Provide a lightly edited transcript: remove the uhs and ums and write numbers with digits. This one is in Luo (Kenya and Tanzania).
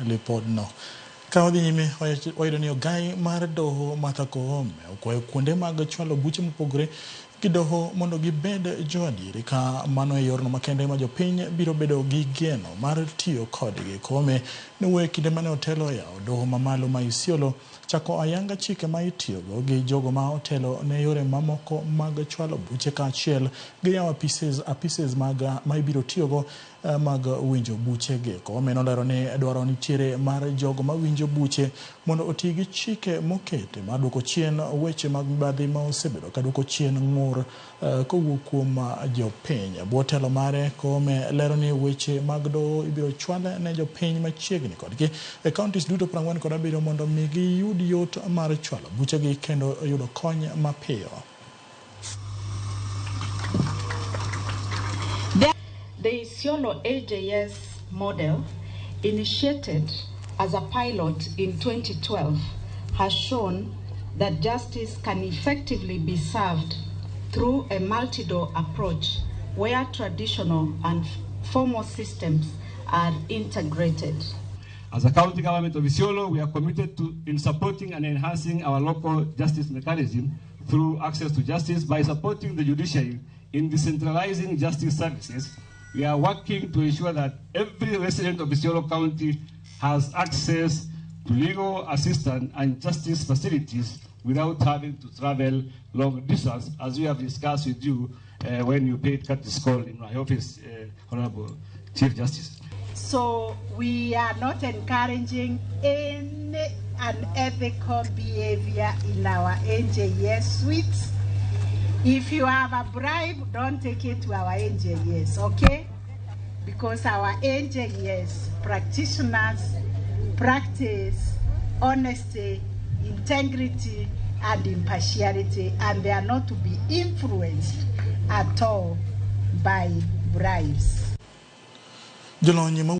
Lipodno. Ka wadhi nyime, wayudo ni ogai mar doho Martha Koome okwayo kuonde mag chwalo buche mopogore gi doho mondo gibed joadieri ka mano e yorno makende ma jopiny biro bedo gi geno mar tiyo kodgi. Koome ne wuoyo e kinde mane otelo e yawo doho mamalo ma Isiolo chako ayanga chike ma itiyogo gi jogo ma otelo ne yore mamoko mag chwalo buche kaachiel gi yawo apises mag ma ibiro tiyogo mag winjo buchegi. Koome nolero ni dwaro nitiere mar jogo mawinjo buche mondo oti gi chike moketi mar duoko chien weche mag mibadhi ma osebedo ka duoko chien ng'ur kowuok kuom jopiny. E bwo telo mare, Koome lero ni weche mag doho ibiro chwal ne jopiny machiegni kodgi e counties duto 47 mondo mi giyud yot mar chwalo buchegi kendo yudo kony mapiyo. The Isiolo AJS model, initiated as a pilot in 2012, has shown that justice can effectively be served through a multi-door approach where traditional and formal systems are integrated. As a county government of Isiolo, we are committed to in supporting and enhancing our local justice mechanism through access to justice by supporting the judiciary in decentralizing justice services. We are working to ensure that every resident of Isiolo County has access to legal assistance and justice facilities without having to travel long distance, as we have discussed with you when you paid courtesy call in my office, Honorable Chief Justice. So we are not encouraging any unethical behavior in our NJS suites. If you have a bribe, don't take it to our NJS, okay? Because our NJS practitioners practice honesty, integrity, and impartiality, and they are not to be influenced at all by bribes. Jolony ma